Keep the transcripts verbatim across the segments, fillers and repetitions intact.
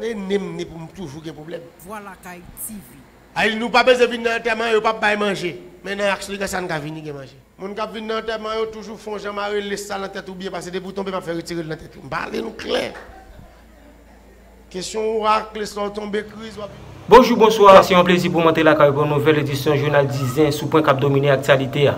E nem ni pou m toujou gen pwoblèm. Vwa Lakay T V. Ay, nou pa bezwen vin nan antèman, yo p ap bay manje. Men nan Aks Legal sa n ka vini gen manje. Moun k ap vin nan antèman yo toujou fè yon jan mare lès sa nan tèt ou byen, paske depi w tonbe, m ap fè retire l nan tèt ou. M pale nou klè. Kesyon ou ak lès la w tonbe kriz, w ap Bonjou, bonswa. Se yon plezi pou m antre lakay ou pou yon nouvèl edisyon jounal Dizen sou pwen k ap domine aktyalite a.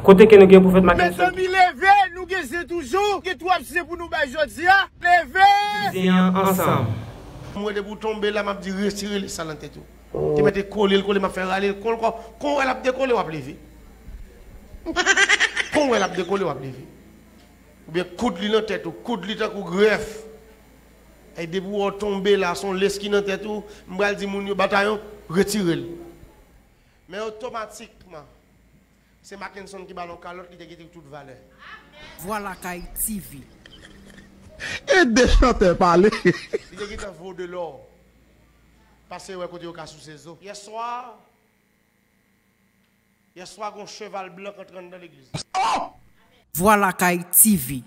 Kote ke nou gen pwofèt Mackenson? Mezanmi, leve, nou gen zen toujou, gen twòp zen pou nou bay jodi a. Leve! Zen an ansanm. Mwen depi w tonbe la, m ap di retire lès sa nan tèt ou. Te mete kole l, kole, m ap fè rale l, kon, kon, kon w wè l ap dekole, w ap leve. Kon w wè l ap dekole, w ap leve. Oubyen koud li nan tèt ou, koud li tankou grèf. E depi w tonbe la, se yon lès ki nan tèt ou, m pral di moun yo, batayon, retire l. Men otomatikman, se Mackenson ki ba l yon kalòt, li te kite tout valè. Vwa Lakay T V. Ede chantè pale. Li te gentan vo de lò. Pase wè kote yo ka souse zo. Yèswa, yèswa gon cheval blan k antre anndan legliz. Oh! Vwa Lakay T V.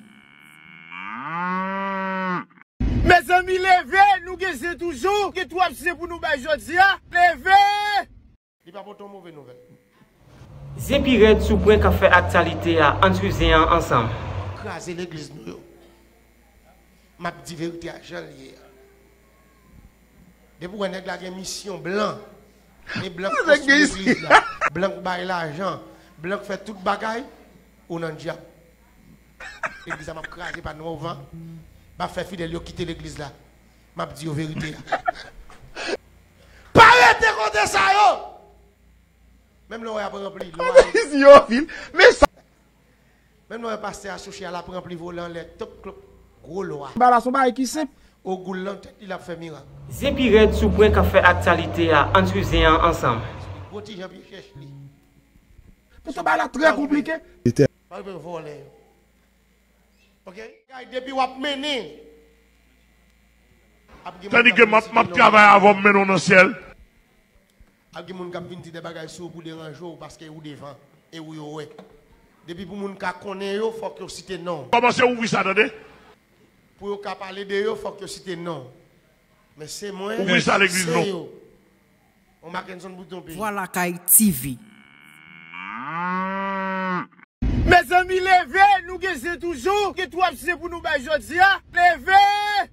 Mezanmi, leve, nou gen zen toujou, gen twòp zen pou nou bay jodi a. Leve! Li pa pote yon move nouvèl. Zen pi rèd sou pwen k ap fè aktyalite a, ann swiv zen an ansanm. Kraze legliz nou yo. M ap di verite a jan l ye a. Depi w wè nèg la gen misyon blan, e blan k konstwi legliz la, blan k bay lajan, blan k fè tout bagay, ou nan dyab. Legliz la m ap kraze pa nou ovan. M ap fè fidèl yo kite legliz la. M ap di yo verite a. Pa rete kote sa yo! Menm lè w ap ranpli lwa yo. Yo vin. Men sa. Menm lè w wè pastè a sou chè a, l ap ranpli vole anlè, top klop, gwo lwa. Bagay la se yon bagay ki senp. Ogoul nan tèt li, l ap fè mirak. Zen pi rèd sou pwen k ap fè aktyalite a, ann swiv zen an ansanm. Gwo ti jan pye chèch li. Poutan bagay la trè konplike. Pa rive vòlè yo. Oke? Kay depi w ap mennen. Ap gen moun k ap vin site non w. Tandike m ap, m ap travay avè w, m mennen w nan syèl. Ap gen moun k ap vin di de bagay sou ou pou deranje w paske ou devan e ou yo wè. Depi pou moun ka konnen yo, fòk yo site non w. Kòmanse ouvri sa, tande. Pou yo ka pale de yo, fòk yo site non w. Men se mwen, ouvri sa legliz se non. Yo. On Mackenson Bouton peyi. Vwa Lakay T V. Mezanmi, leve, nou gen zen toujou, gen twòp zen pou nou bay jodi a. Leve!